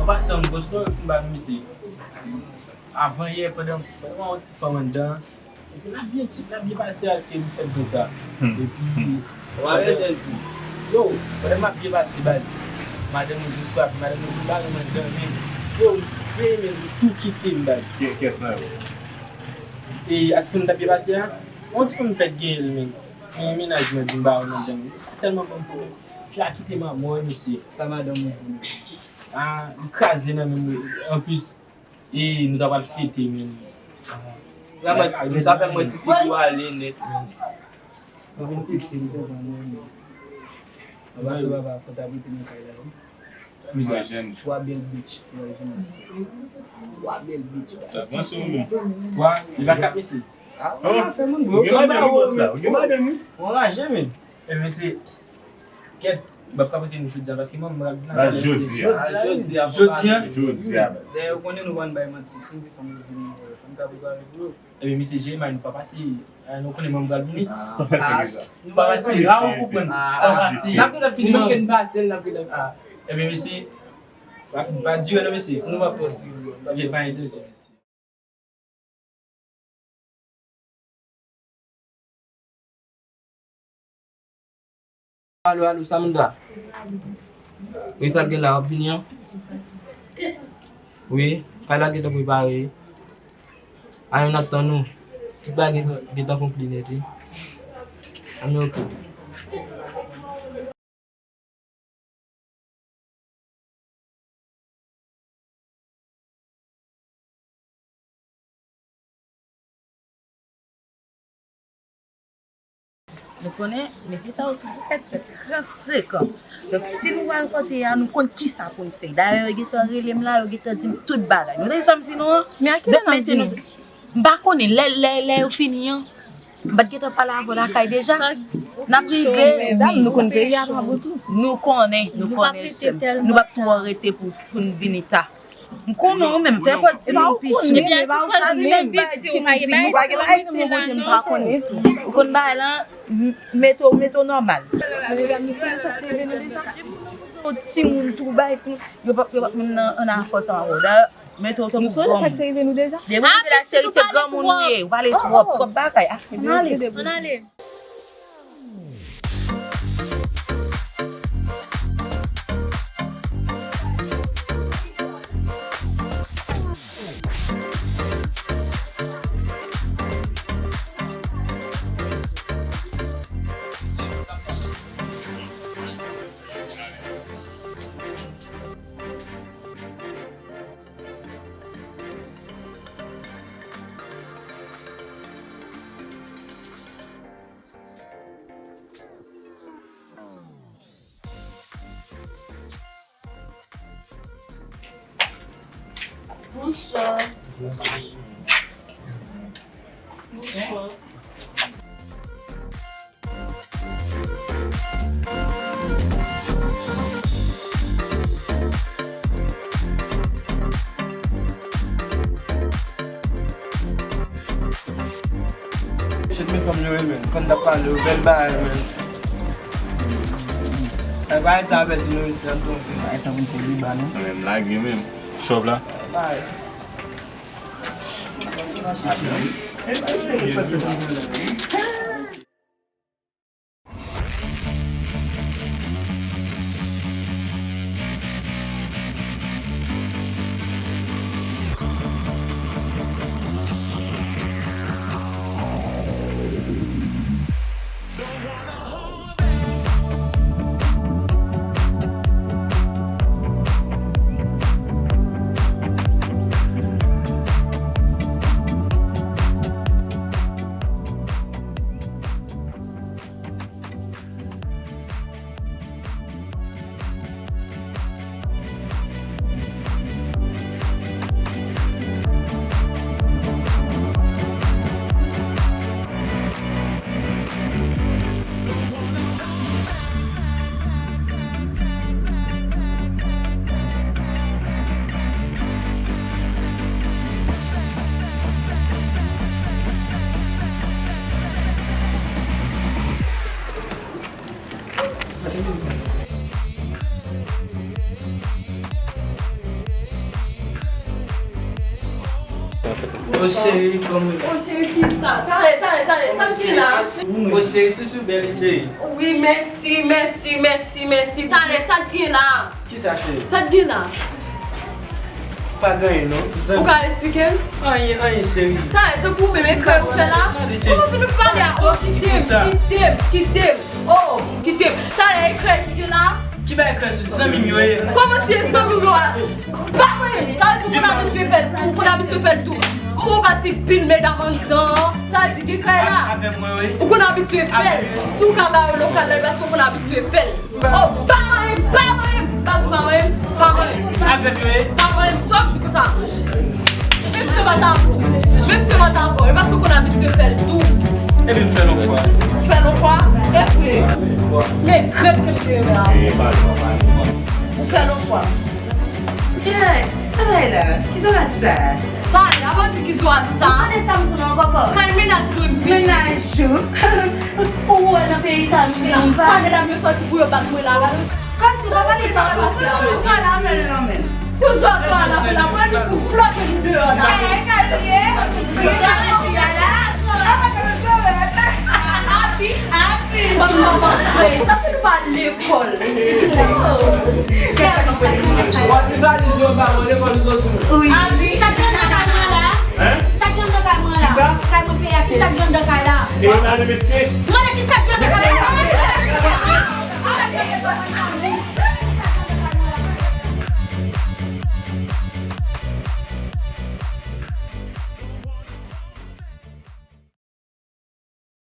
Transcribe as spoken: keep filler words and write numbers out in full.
Pase yon gwo story pou m ba misye. Avan yè, pandan, pandan mwen wè yon ti fanm anndan, epi n ap byen chik, n ap byen pase, aske nou fèt konsa. Epi, w a rete l di. Yo, pandan m ap byen pase, baz, madanm mwen vin frape, madanm mwen vin bare m anndan, men, yo, m fristreye, men, m tou kite m, baz. Kiyès nan yo? E, a ti fanm m t ap byen pase a, yon ti fanm m fèk genyen l, men. Men, mennaj mwen di m bare m anndan, men. Sa tèlman ban m pwoblèm. Fi a kite m anmò, mesye. Sa madanm ou di nou? Ah, li kraze nan men m, anplis. E nou ta pral fete, men. Vrèman, sa fè m wè ti fi pou ale nèt, men. Mwen vin fikse m devan mwen, men. Anba se papa, fò ta prete nan kay la, wi. Mwen jèn. Twa bèl bitch, mwen jèn. Twa bèl bitch. Sa avanse ou menm? Twa, li pa kap mesye. Ah, ou pa fè moun, bro. Ou gen madanm, wi, bòs la. Ou gen madanm, wi. Ou anraje, men. E mesye, kèt, m ap ka pote nou jodi a, paske mwen, m pral vin la. Jodi a. Jodi a. Jodi a. Jodi a, baz. Dayè, ou konnen nou pa konn bay manti. Si n di fanm yo vini, fanm ka prepare pou yo. Ebyen, mesye, Jeremie, nou pa pase, eh, nou konnen mwen, m pral vini. Ah. Nou pa pase. La, ou konprann. Ah. Pa pase. N ap gentan fini, menm ke n pase l, n ap gentan fini. Ah. Ebyen, mesye, pa fin, pa dire, non, mesye. Nou pa pase. Ebyen, pa enterese, mesye. Alo, alo, Samantha. Wi, sa k gen la, w ap vini an? Wi, kay la gentan prepare. Ann, n ap tann ou. Tout bagay gentan, gentan konkli nèt, wi. Ann, oke. Nou konnen mesye sa yo trè, trè, trè frekan. Donk, si nou al kote a, nou konn kisa pou n fè. Dayè, yo gentan rele m la, yo gentan di m tout bagay. Nou tande sa m di nou an? Men a kilè n ap vini? M pa konnen, lè, lè, lè yo fini an, m pa t gentan pale avè w lakay deja. N ap rive, wi. Nou konn peyi a pa bon tou. Nou konnen, nou konnen, sè m. Nou p ap twò rete pou, pou n vini ta. M konnen ou menm, fè pòz timoun piti. Sa di menm bay timoun piti, ou pa gen bay timoun. Ou konn bay lan, m-, mete w, mete w nòmal. Medam, nou sonje sa k te rive nou deja? Timoun tou bay timoun. Yo p ap, yo p ap menm nan, nan afè sa ankò. Dayè, mete w tankou granmoun. Depi w rive la, cheri, se granmoun ou ye. Ou pale twòp, twòp bagay. Ann ale. Ann ale. Bonswa. Bonswa. Shit, men fanm yo renmen. Fanm t ap pale yo, bèl bagay, men. Ay, pa rete avè di nou isi, an tonbe. Pa rete pou n fè deba, non. Mwen menm lage menm. Chòv la. Bay. Ô cheri, kòman? Ô cheri, kisa? Talè, talè, talè, sa k gen la? Ô cheri, sousou bèl, cheri. Wi, mèsi, mèsi, mèsi, mèsi. Talè, sa k gen la? Kisa, cheri? Sa k gen la? Pa gen anyen, non. Ou ka eksplike m? Anyen, anyen, cheri. Talè, tankou ou menm ekrè ou fè la? Kòman pou nou pale a? Ô, kite m, kite m, kite m. Ô, kite m. Talè, ekrè ki gen la? Ki bay ekrè sou zanmi m yo ye? Kòman se zanmi m yo a? Pa mwen menm, sa vle di ou konn abitye fè l tou, ou konn abitye fè l tou. M wè w pati pil medam anndan an, sa vle di gen kay la. Avè mwen, wi. Ou konn abitye fè l. Si w ka ba yo lokal la, paske ou konn abitye fè l. Oh, pa mwen menm, pa mwen menm, pa di pa mwen menm, pa mwen menm. Avè mwen, wi. Pa mwen menm, sa w ap di konsa? Menm si yo pa ta fò, menm si yo pa ta fò, e paske ou konn abitye fè l tou. Epi m fè l yon fwa. Ou fè l yon fwa? E vre. Men krèt ke m te renmen avè w. Ou fè l yon fwa. Hey, sa sa ye la? Ki zorat sa? Sa a, pa di ki zorat sa. Ou konnen sa m sou non, kòkò? Kay mennaj mwen vin. Mennaj ou? Ou wè nan peyi sa m vin pa. Sa medam yo sòti pou yo bat mwen la, gade. Kòm si w pa pale sa, pou sa la avè l nan men. Pou zòt pa la, pou la, mwen li pou flote nou deyò la. Ay, kalye. Mwen la, mwen la. Api, api. Sa se nou pa lekòl. Wi. Sa k gen nan kay mwen la? Sa k gen nan kay mwen la? Kay mwen peye a, ki sa k gen nan kay la? E mande mesye. Mande ki sa k gen nan kay la?